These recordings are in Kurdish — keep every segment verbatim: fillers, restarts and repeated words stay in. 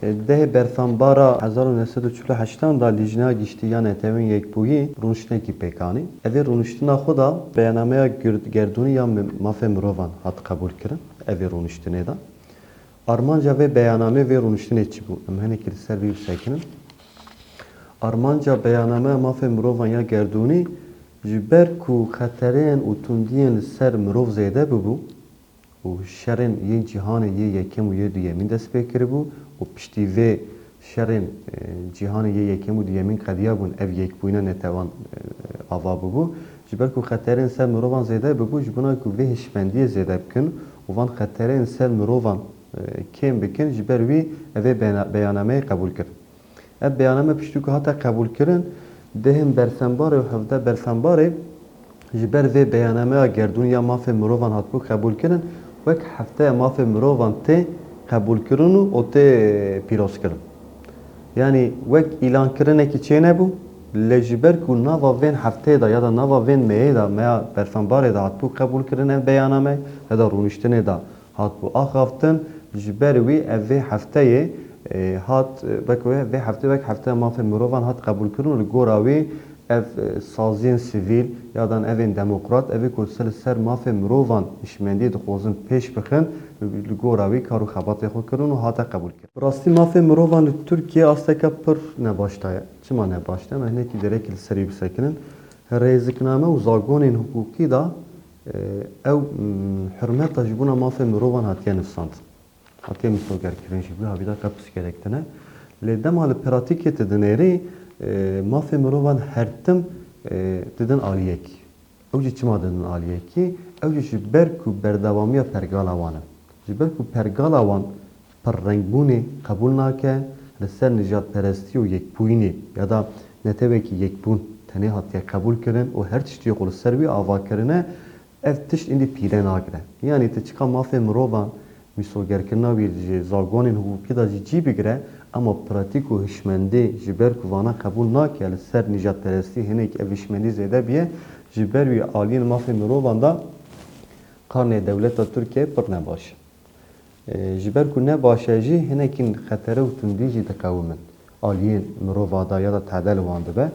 Dehê Berfenbara hezar û neh sed û çil û heştan da Lijneya Giştî ya Netewên Yekbûyî rûniştinekî pêk anî. Evê rûniştina xwe da beyannameya gir-, gerdûnî ya mi-, mafê mirovan hat qebûlkirin. Evê rûniştinê de. Armanca vê beyannamê vê rûniştinê çi bû? Em hinekî li ser vî bisekinin. Armanca beyannameya mafê mirovan ya gerdûnî ji ber ku xeterên û tundiyên li ser mirov zêde bibû, û şerên yên cîhanê yê yekem û yê duyemîn dest pê kiribû û piştî vê şerên, e, cîhanê yê yekem û duyemîn qediyabûn, ev yekbûyîna netewan, e, ava bûbû. Ji ber ku xeterên ser mirovan zêde bûbû, ji bona ku vê hişmendiyê zêde bikin û van xeterên ser mirovan, e, kêm bikin, ji ber wî ev ê beyana-, beyanameyê qebûl kirin. Ev beyanname piştî ku hate qebûlkirin, dehên Berfenbarê û hevdeh Berfenbarê ji ber vê beyannameya gerdûnî ya mafê mirovan hatibû qebûlkirin, wek hefteya mafê mirovan tê qebûlkirin û, û tê pîrozkirin. Yanî wek îlankirinekî çênebû, lê ji ber ku nava vên hefteyê de ya da nava vên meyê de, meya Berfenbarê de hatibû qebûlkirin ev beyanname ya da rûniştinê de hatibû axaftin, ji ber wî ev vê hefteyê, e, hat, e, wek wê, vê heftê wek hefteya mafê mirovan hat qebûlkirin û li gora wî ev, e, saziyên sivîl ya dan evên demokrat, evê ku ser, li ser mafê mirovan hişmendiyê dixwazin pêş bixin, li gora wî kar û xebatê xwe kirin û hate qebûlkirin. Bi rastî mafê mirovan li Tirkiyê asteke pir nebaş de ye. Çima nebaş de? Em hinekî derekî li serî bisekinin. Rêzikname û zagonên hiqûqî de Ew, mm, hurmeta ji bona mafê mirovan hatiye nivsandin. Hatiye misogerkirin, ji vî havî de qet pirsgirêk tune. Lê dema li pratîkê tu dinêrî, e, mafê mirovan her tim, e, didin aliyekî. Ew jî çima didin aliyekî? Ew jî ji ber ku berdewamiya pergala wan e. Ji ber ku pergala wan pirrengbûnê qebûl nake, li ser nijadperestî û yekbûyînê ya da netewekî yekbûn tenê hatiye qebûlkirin û her tiştê xwe li ser wî ava kirine, ev tişt êndî pîre nagire. Yanî tu çika mafê mirovan, mîsogerkirina wî ji zagonên hiqûqî de jî cî bigire, ema pratîk û hişmendê ji ber ku vana qebûl nake, li ser nijadperestî hinek ev hişmendî zêde biye, ji ber wî aliyên mafê mirovan de karnê dewleta Tirkiyeyê pir nebaş e. E, ji ber ku ne baş e jî, hinekî xetere û tundî jî diqewimin. Aliyên mirova de ya da tehde li wan dibe.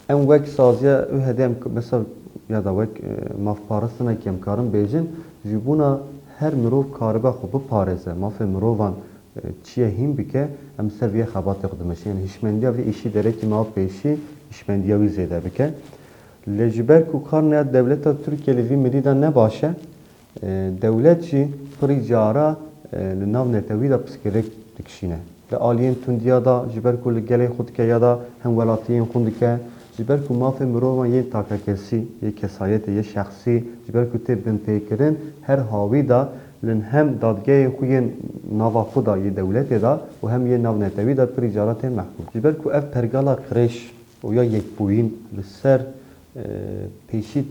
Em wek saziya û hedê em, mesela, ya da wek, e, mafparistinekî em karin bêjin, ji bona her mirov karibe xwe biparêze, mafê mirovan, e, çiye hîn bike, em ser vê xebatê xwe dimeşin. Yanî hişmendiya vê êşî derekî me hat pêşî, hişmendiya wî zêde bike. Lê ji ber ku karnê dewleta Tirkiye li vî mirî de ne baş e, E, dewlet jî pirî cara, e, li nav netewî de pirsgirêk dikişîne. Li aliyên tundiya de ji ber ku li gelê xwe dike ya da hemwelatiyên xwe dike, ji ber ku mafê mirovan yên takekesî, yê kesayetê, yê şexsî, ji ber ku tê binpêkirin, her hawî de li hem dadgehên xwe yên nava xwe de yê dewletê de û hem yê navnetewî de pirî cara tê mehkûm. Ji ber ku ev pergala qirêj û ya yekbûyîn li ser, e, pêşî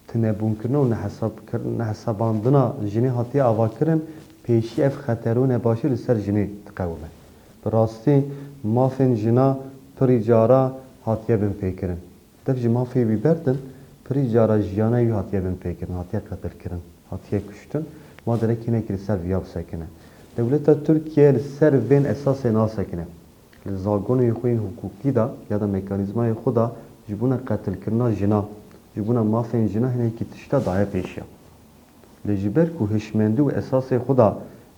tunebûnkirina û nehesabkir-, nehesabandina jinê hatiye avakirin, pêşî ev xeter û nebaşî li ser jinê diqewime. Bi rastî mafên jina pirî cara hatiye binpêkirin. Dev ji mafê wî berdin, pirî cara jiyana wî hatiye binpêkirin, hatiye qetilkirin, hatiye kuştin. Ma derekî hinekî li ser viya bisekine. Dewleta Tirkiye li ser vên esasê nasekine. Li zagonên xwe yên hiqûqî de ya da mekanîzmayên xwe de ji bona qetilkirina jinan, ji bona mafên jinan hinekî tişta daye pêşiya. Lê ji ber ku hişmendî û esasê xwe de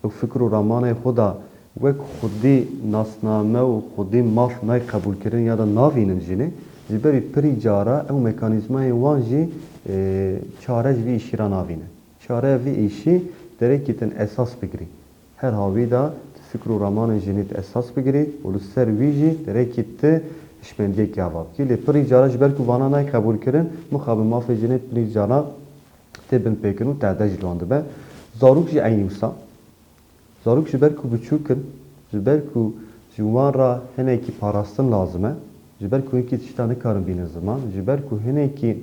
û fikr û ramanê xwe de wek xwedî nasname û xwedî maf nayê qebûlkirin ya da navînin jinê, ji ber wî pirî cara ew mekanîzmayên wan jî, e, çare ji vî îşî re navînin. Çareya vî îşî derekî tu esas bigirî. Her hawî de tu fikr û ramanên jinê tu esas bigirî û li ser wî jî derekî tu hişmendiyekî ava bikî. Lê pirî cara ji ber ku vana nayê qebûlkirin, mixabin mafê jinê pirî cara tê binpêkirin û tehde jî li wan dibe. Zarok jî eynî wisa. Zarok ji ber ku biçûk in, ji ber ku ji wan re hinekî parastin lazim e, ji ber ku hinkî tişta nikarin bînin ziman, ji ber ku hinekî,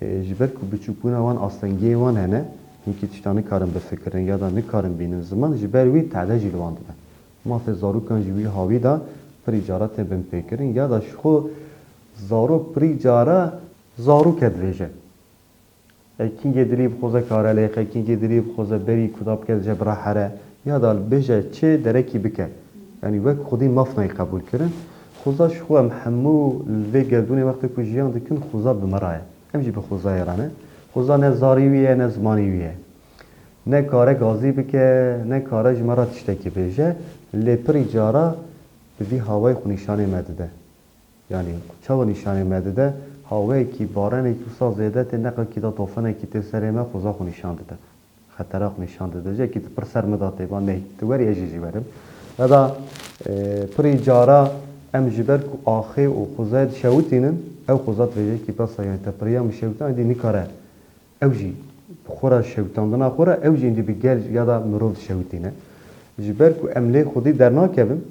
e, ji ber ku biçûkbûna wan astengiyê wan hene, hinkî tişta nikarin bifikirin ya da nikarin bînin ziman, ji ber wî tehde jî li wan dibe. Mafê zarokan jî wî hawî de pirî cara tê binpêkirin ya da ji xwe zarok pirî cara zarok e dibêje. E, kîngê dilî bixwaze kare lêxe, kîngê dilî bixwaze berî kuda bike dije bira here, ya da bêje çi derekî bike. Yanî wek xwedî maf nayê qebûl kirin. Xuza ji xwe em hemû li vê gerdûnê wextê ku jiyan dikin, xuza bi me re ye. Em jî bi xuzayê re ne. Xuza ne zarî wî ye, ne zimanî wî ye. Ne kare gazî bike, ne kare ji me re tiştekî bêje. Lê pirî cara bi vî hawayê xwe nîşanê me dide. Yanî çawa nîşanê me dide? Hawayekî barenekî wisa zêde tê, neqekî de tofenekî tê serê me, xuza xwe nîşan dide. Xetera xwe nîşan dide. Jekî tu pir ser min de tê, ba ney, tu werî ez jî jî werim. Leda, e, pirî cara em ji ber ku axê û xuzayê dişewitînin, ew xuza dibêje kî bes e, yanî te piriya min şewitand, dî nikare ew jî bi xwe re şewitandina xwe re, ew jî êndî bi gel ya da mirov dişewitîne. Ji ber ku em lê xwedî dernakevin,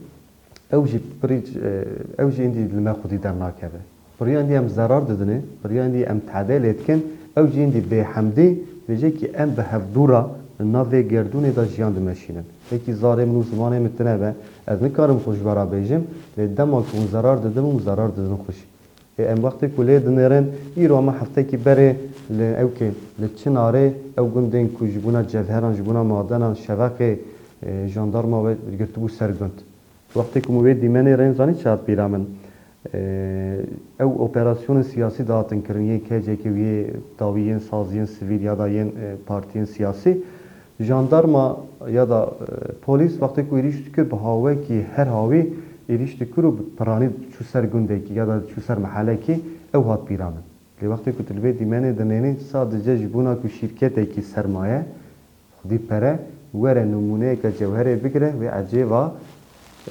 ew jî pirî, e, ew jî êndî li me xwedî dernakeve. Piriya êndî em zerar didinê, piriya êndî em tedê lê dikin, ew jî êndî bêhemdî, vêjekî em bi hevdû re li nav vê gerdûnê de jiyan dimeşînin. Belkî zarê min û zimanê min tune be, ez nikarim xwe ji we re bêjim, lê dema ku hûn zerar didin, hûn zerar didin xwe jî. Ê, em wextê ku lê dinêrin, îro me heftekî berê li ewkê, li Çinarê, ew gundên ku ji bona cevheran, ji bona madenan, şeveqê, e, jandarma we girtibû ser gund. Wextê ku min wê dîmenê rên zanî çi hat bîra min. E, ew operasyonên siyasî dihatin kirin, yên K C K û yê dawî, yên saziyên sivîl ya da yên, e, partiyên siyasî. Jandarma ya da, e, polîs wextê ku êrîş dikir, bi hawekî, her hawî êrîş dikir û bi piranî çû ser gundekî ya da çû ser mehelekî, ew hat bîra min. Lê wextê ku tu li vê dîmenê dinênî, sadece ji bona ku şîrketekî sermaye, xwedî pere, were nimûneyeke cewherê bigire, wê ecêba,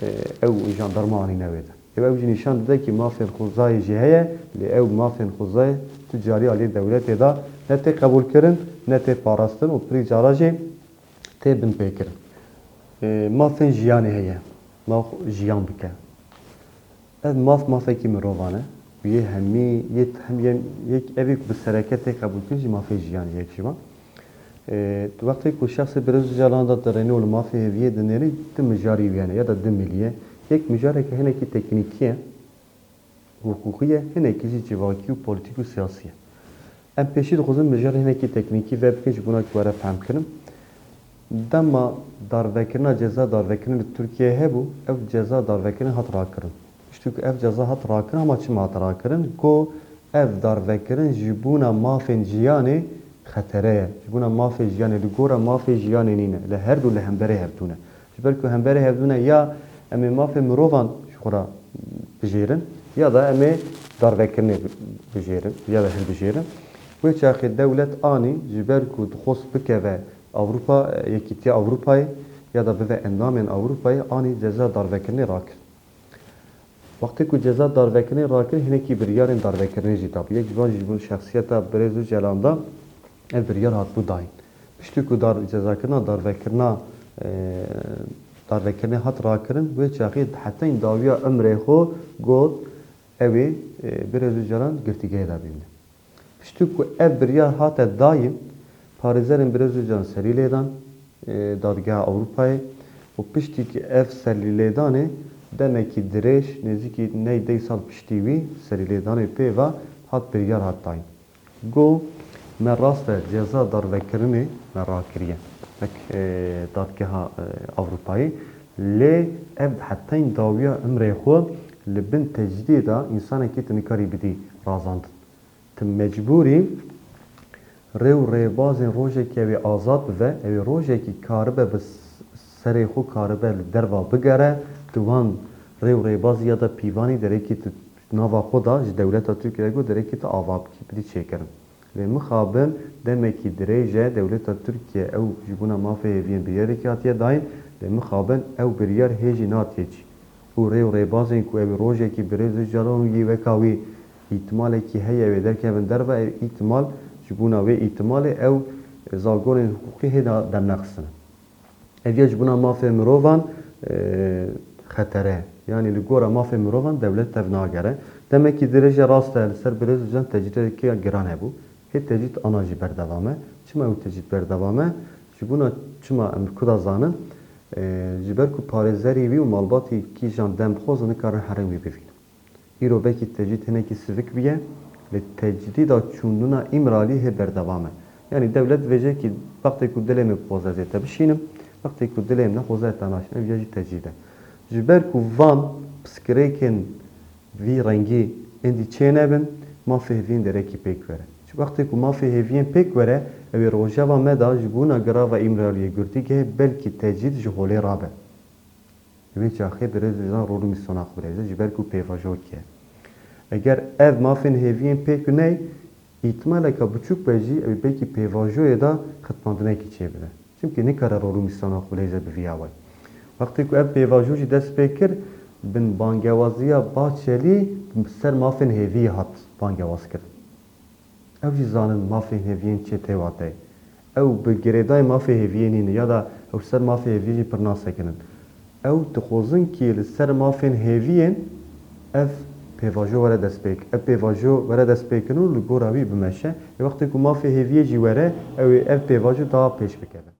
e, ew jandarma anîne wê de. Ew, ew jî nîşan dide ku mafên xwezayê jî heye, lê ew mafên xwezayê tu carî alî dewletê de ne tê qebûlkirin, ne tê parastin û pirî cara jî tê binpêkirin. E, mafên jiyanê heye. Maf jiyan bike. Ev maf, mafekî mirovan e. Yê hemî, yê hem yê, yek, evê ku bi sereke tê qebûlkirin jî mafê jiyanê yek ji van. E, tu wextê ku şexsê Birêz Ocalan de dirêne û li mafê hêviyê dinêrî, du mijarî wî hene ya da du milî ye. Yek mijareke hinekî teknîkî ye, hiqûqî ye, hinekî jî civakî û polîtîk û siyasî ye. Em pêşî dixwazin mijarê hinekî teknîkî vebikin ji bona ku were fehmkirin. Dema darvekirina, ceza darvekirinê li Tirkiyeyê hebû, ev ceza darvekirinê hat rakirin. Piştî ku ev ceza hat rakirin, hema çima hat rakirin? Ku ev darvekirin ji bona mafên jiyanê xetere ye. Ji bona mafê jiyanê, li gora mafê jiyanê nîne. Li her du li hemberê hevdû ne. Ji ber ku hemberê hevdû ne, ya em ê mafê mirovan ji xwe re bijêrin, ya da em ê darvekirinê bijêrin, ya da hilbijêrin. Wê çaxê dewlet anî ji ber ku dixwest bikeve Ewropa, Yekîtiya Ewropayê ya da bibe endamên Ewropayê, anî ceza darvekirinê rakir. Wextê ku ceza darvekirinê rakir, hinekî biryarên darvekirinê jî dabû. Yek ji van jî ji bo şexsiyeta Birêz Ocalan da ev biryar hatibû dayîn. Piştî ku dar, cezakirina darvekirina, e, darvekirinê hat rakirin, wê çaxê di hetayîn dawiya umrê xwe got, ew ê, e, Birêz Ocalan girtîgehê de bimîne. Piştî ku ev biryar hate dayîn, parêzerên Birêz Ocalan serî lêdan, e, Dadgeha Ewropayê û piştî ku ev serîlêdanê demekî dirêj, nêzîkî ney deh sal piştî wî serîlêdanê pê ve hat biryar hat dayîn. Got, me rast e ceza darvekirinê me rakiriye wek, e, Dadgeha, e, Ewropayê, lê ev di hetayîn dawiya umrê xwe li bin tecrîdê de însanekî tu nikarî bidî razandin. Tu mecbûr î rê û rêbazên rojekê ew ê azad bibe, ew ê rojekî karibe bi s-, serê xwe karibe li derva bigere, tu wan rê û rêbazî ya da pîvanî derekî tu nava xwe da ji dewleta Tirkiyeyê got derekî tu ava bikî, bidî çêkirin. Lê mixabin demekî dirêj e dewleta Tirkiye ew ji bona mafê hêviyên biryarekî hatiye dayîn, lê mixabin ew biryar hê jî natiye cî. Û rê û rêbazên ku ew ê rojekî Birêz Ocalan û yê weka wî îhtimalekî heye wê derkevin derve, ev îhtimal, ji bona wê îhtimalê ew zagonên hiqûqî hê de demnexistine. Ev ya ji bona mafê mirovan, e, xetere ye. Yanî li gora mafê mirovan dewlet tevnagere. Demekî dirêj e, rast e, li ser Birêz Ocalan tecrîdekî giran hebû. Hê tecrîd ana jî berdewam e. Çima ew tecrîd berdewam e? Ji bona çima em li ku da zanin? E, ji ber ku parêzerî wî û malbatî kîjan dem dixwazin nikarin herêm wî bivînin. Îro belkî tecrîd hinekî sivik bûye, lê tecrîda çûndina Îmralî hê berdewam e. Yanî dewlet vêjekî wextê ku dilê min bixwaze ez ê te bişînim, wextê ku dilê min nexwaze ez te naşînim. Ev ya jî tecrîd e. Ji ber ku van piskirêkên vî rengî êndî çênebin, mafê hêviyên derekî pêk were. Ji wextê ku mafê hêviyên pêk were, ew ê rojeva me de ji bona girava Îmraliyê Gurtîgehê belkî tecrîd ji holê rabe. Di wê çaxê di rêzê de rol û mîsona xwe bileyze, ji ber ku pêvajoyek e. Eger ev mafên hêviyên pêk ney, îhtimaleke biçûk be jî ew ê belkî pêvajoyê de xetmandinekî çêbibe. Çimkî nikare rol û mîsona xwe bileyze bi vî awayî. Wextê ku ev pêvajo jî dest pê kir, bin bangewaziya Baçelî ser mafên hêviyê hat bangewazkirin. Ew jî zanin mafên hêviyên çê tê wateyê. Ew bi girêdayî mafê hêviyê nîne ya da ew ser mafê hêviyê jî pir nasekinin. Ew dixwazin kî li ser mafên hêviyên ev pêvajo were destpêk. Ev pêvajo were destpêkin û li gora wî bimeşe. Ê wextê ku mafê hêviyê jî were, ew ê ev pêvajo daha pêş bikevin.